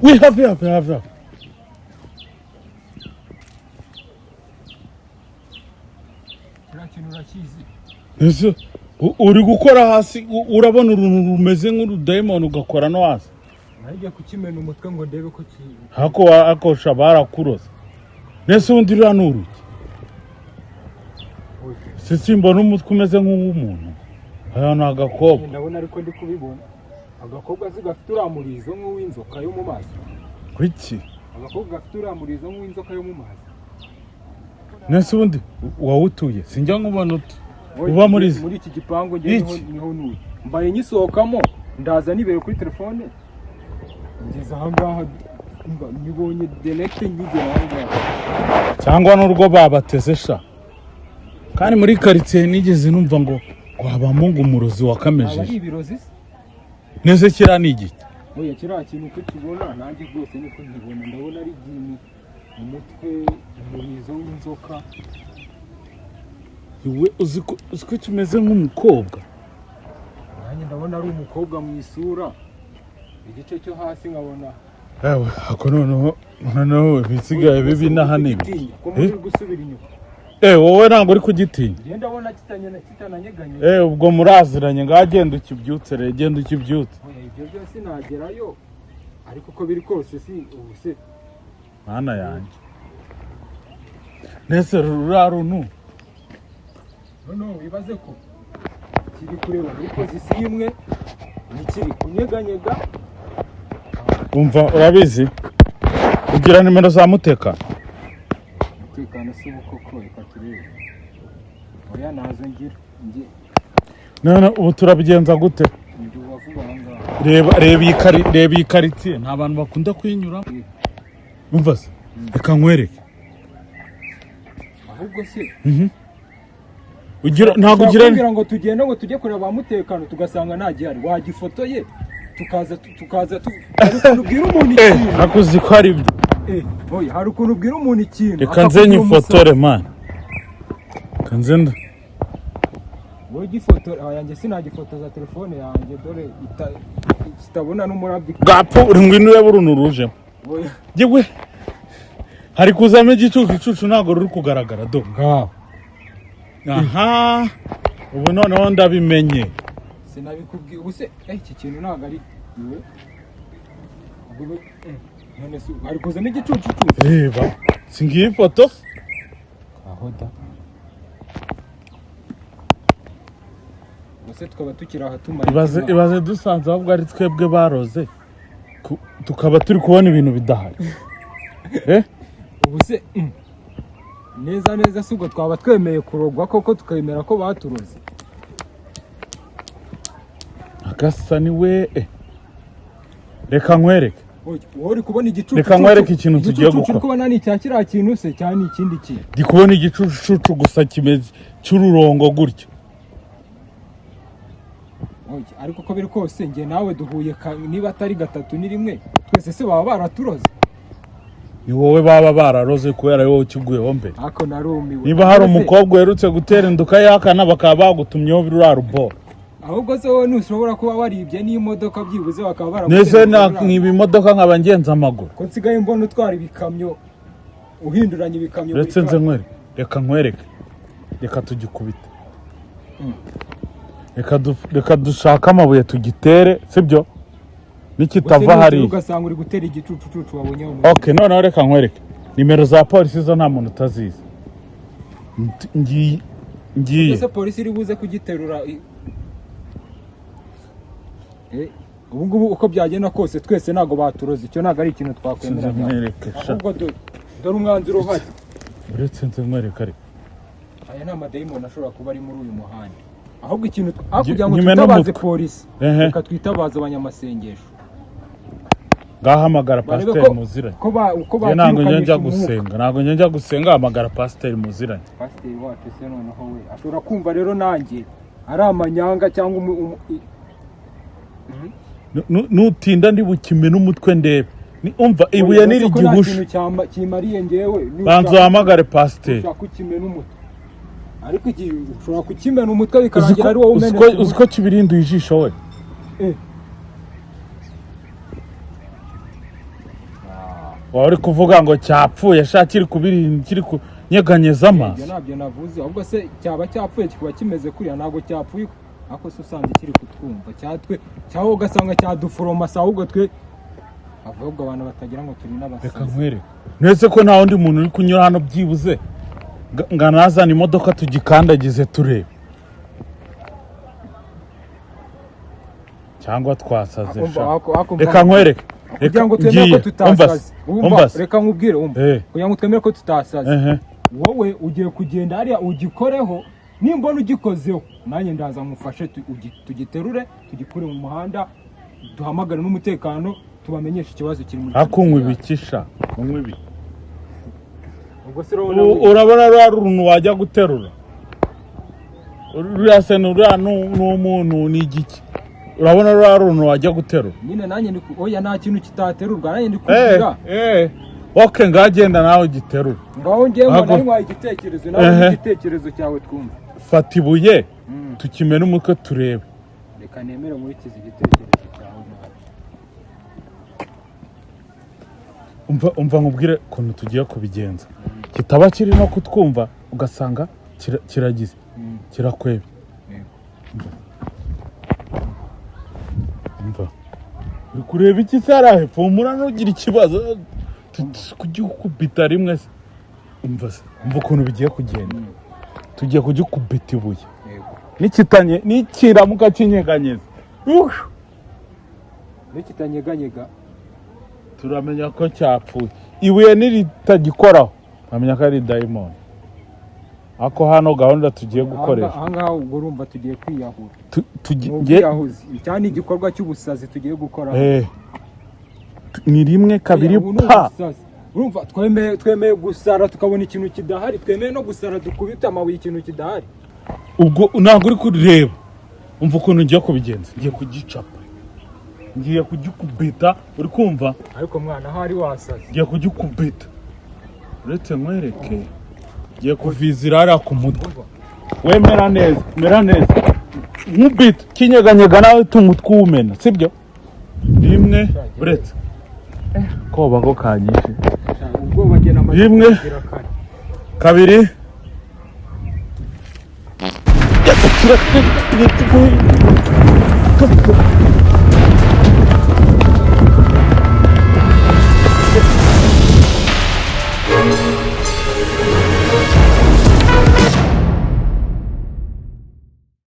We have have have have. Kiriya kintu urakizi? Ese uri gukora hasi, urabona uruntu rumeze nk'urudayimoni ugakora no hasi. Najya kukimena umutwe ngo ndebe ko ki Hako akosha barakuroza. Nese undi ruriya ni uruki? Se simbona umutwe umeze nk'uw'umuntu. Aya ni agakobwa. Ndabona ariko ndi kubibona. Agakobwa azi gafite uriya murizo nk'uw'inzoka yo mu mazi. Kuki? Agakobwa gafite uriya murizo nk'uw'inzoka yo mu mazi. Nese ubundi wawutuye? Sinjya nkubona utu. Uba muri izi? Muri iki gipangu njye niho Iki? niho ntuye. Mbaye nyisohokamo ndaza nibere kuri telefone. Ngeze aha ngaha mba nibonye direct nkigera aha ngaha. Cyangwa n'urwo babateze sha. Kandi muri karitsiye nigeze numva ngo habamo ngo umurozi Aba ari wakamejeje. ibirozi se? Nese kiriya ni igiki? Oya, kiriya kintu uko kibona nanjye rwose niko nkibona, ndabona ari ikintu umutwe umurizo w'inzoka. Iwe uzi ko kimeze nk'umukobwa. Nanjye ndabona ari umukobwa mu isura, igice cyo hasi nkabona. Ewe, ako noneho ibisigaye bibi n'aha ni ibi. Ko muri gusubira inyuma. Eh, wowe ntabwo uri kugitinya. Njye ndabona kitananyeganye. Eh, ubwo muraziranye, ngaho genda ukibyutse rero, genda ukibyutse. Oya, ibyo byose nagerayo, ariko uko biri kose si ubu se. Mana yanjye. Nese ruriya runtu Noneho wibaze ko kiri kureba muri pozisiyo imwe ntikiri kunyeganyega. Umva, urabizi, ugira nimero za mutekano? Umutekano si ubu koko, reka turebe. Oya, nazo ngira njye. None ubu turabigenza gute? Ndi uwa vuba aha ngaha. Reba iyi karitsiye, nta bantu bakunda kuyinyuramo. Umva se, reka nkwereke. Ahubwo se Ugira ntabwo ugira kugira ngo tugende ngo tujye kureba ba mutekano tugasanga nta gihari, wagifotoye tukaza hari ukuntu ubwira umuntu ikintu. Ntabwo uzi ko ari byo. Oya, hari ukuntu ubwira umuntu ikintu Reka nze akakugira nyifotore man, reka nze Wowe ugifotora yanjye sinagifotoza telefone yanjye, dore kitabona n'umurabyo. Bwapfu uri, ngwino urebe uruntu rujemo. Oya. Yewe, hari kuzamo igicucu, ntabwo ruri kugaragara do. Ngaho. Aha, ubu noneho ndabimenye. Sinabikubwiye ubu se? Iki kintu ntabwo ari iwe. Ubwo none se hari kuzamo igicucucucu? Reba, si ngiyi ifoto? Aho da. Ubwo se tukaba tukiri aha tumara Ibaze iki? ibaze dusanze ahubwo ari twebwe baroze, tukaba turi kubona ibintu bidahari. Ubu se Neza neza si ubwo twaba twemeye kurogwa koko, tukemera ko baturoze? Agasa ni we. Reka nkwereke. Oya, wowe uri kubona igicucu? Reka nkwereke ikintu tugiye Igicucu gukora. uri kubona ni icya kiriya kintu se, cyangwa ni ikindi kintu? Ndi kubona igicucucucu gusa kimeze cy'ururongo gutyo. Oya, ariko uko biri kose njye nawe duhuye niba atari gatatu ni rimwe, twese se baba baraturoze? Ni wowe baba bararoze kubera wowe ukiguyeho mbere. Ariko narumiwe. Niba hari Ese, umukobwa uherutse gutera inda ukayihakana, bakaba bagutumyeho ruriya ruboro. Ahubwo se wowe ntushobora kuba waribye n'imodoka byibuze bakaba Nese baragutera? niba imodoka nkaba ngenza amaguru? Ko nsigaye mbona utwara ibikamyo, uhinduranya ibikamyo buri Uretse nze kanya. nkwereke, reka nkwereke, reka tugikubite. Reka dushake amabuye tugitere, sibyo? Gusa Nikitava nugera hariya ugasanga uri gutera igicucucucu wabonye mu Ok, noneho reka nkwereke nimero za polisi, zo nta muntu utazizi. Ngiye, ngiye. Ese polisi iri buze kugiterura? Ubu ngubu uko byagenda kose twese ntabwo baturoze, icyo ntabwo ari ikintu twakwemera. Sinzi, nkwereke sha. Ahubwo dore umwanzuro uhari. Uretse nze nkwereke ariko. Aya ni amadayimoni ashobora kuba ari muri uyu muhanda. Ahubwo ikintu aho kugira ngo Nyime twitabaze n'umutwe. polisi, reka twitabaze abanyamasengesho. Ngahamagara Barebe pasiteri muziranye. ko Njye ntabwo njya njya bakirukanisha umwuka. gusenga, ntabwo njya njya gusenga. Hamagara pasiteri muziranye. Pasiteri wacu se noneho we ashobora kumva rero nanjye ari amanyanga cyangwa Nutinda ndi bukimene umutwe ndebe. Umva, ibuye Uretse ko nta nirigihusha. kintu kimariye njyewe. Banza uhamagare pasiteri. Ushaka kukimena umutwe, ariko igihe ushobora kukimena umutwe Uzi bikarangira ko ari wowe uzi ko umenetse uzi ko kibirinduye ijisho we? umutwe. Waba uri kuvuga ngo cyapfuye sha, kiri kubirinda, kiri kunyeganyeza Ibyo amaso. ntabyo navuze. Ahubwo se cyaba cyapfuye kikaba kimeze kuriya? Ntabwo cyapfuye, ariko se usanze kiri kutwumva cyatwe, cyangwa ugasanga cyaduforomasa, ahubwo twe, ahubwo abantu batagira ngo turi Reka n'abasazi. nkwereke. Ndetse ko nta wundi muntu uri kunyura hano byibuze nga nazana imodoka tugikandagize turebe cyangwa twasaze Umva, sha. Reka nkwereke. Kugira ngo twemere ko Ngiye. Umva tutasaze se, umva umva se. Reka nkubwire, umva. Kugira ngo twemere ko tutasaze, wowe ugiye kugenda hariya ugikoreho. Nimbona ugikozeho nanjye ndaza ngufashe, tugiterure tugikure mu muhanda, duhamagare n'umutekano tubamenyeshe ikibazo kiri muri Akunywa karitsiye. ibiki sha? Unywa ibiki? Ubwo se urabona Urabona ruriya runtu wajya guterura? Ruriya se ni uriya ni umuntu, ni igiki? Urabona ruriya runtu wajya guterura? Nyine nanjye ndi oya, nta kintu kitaterurwa, nanjye ndi kubwira. Ok, ngagenda nawe ugiterure. Ngaho ngewe mbona Ahubwo- ari nkwaye igitekerezo nawe n'igitekerezo cyawe twumva. Fata ibuye tukimene umutwe turebe. Reka nemere nkurikize igitekerezo cyawe nawe. Umva, umva nkubwire ukuntu tugiye kubigenza, kitaba kiri no kutwumva ugasanga kiragize kirakwebye. Umva, uri kureba iki se hariya hepfo? Humura, ntugire ikibazo. Kugikubita rimwe se. Umva se, umva ukuntu bigiye kugenda. Tugiye kugikubita ibuye. Nikitanye, nikiramuka kinyeganyeza, Nikitanyeganyega? Turamenya ko cyapfuye. Ibuye niritagikoraho turamenya ko ari dayimoni. Ako hano gahunda tugiye gukoresha Ahangaha ubwo urumva tugiye kwiyahura. Ni ubwiyahuzi cyane, igikorwa cy'ubusazi tugiye gukora. Ni rimwe, kabiri, Ubu ni pa! ubusazi. Urumva twemeye gusara tukabona ikintu kidahari, twemeye no gusara dukubita amabuye ikintu kidahari. Ubwo ntabwo uri kureba. Umva ukuntu ngiye kubigenza: ngiye kugicapa, ngiye kugikubita, uri kumva? Ariko mwana, ahari wasaze. Ngiye kugikubita. Uretse nkwereke, ngiye kuvizira hariya ku mutwe. Wemera neza, mera neza, nkubita kinyeganyega, nawe umutwe uwumena, sibyo? Rimwe, uretse koba ko kanyishe. Ubwoba njye namaze Rimwe. kugira kare. Kabiri.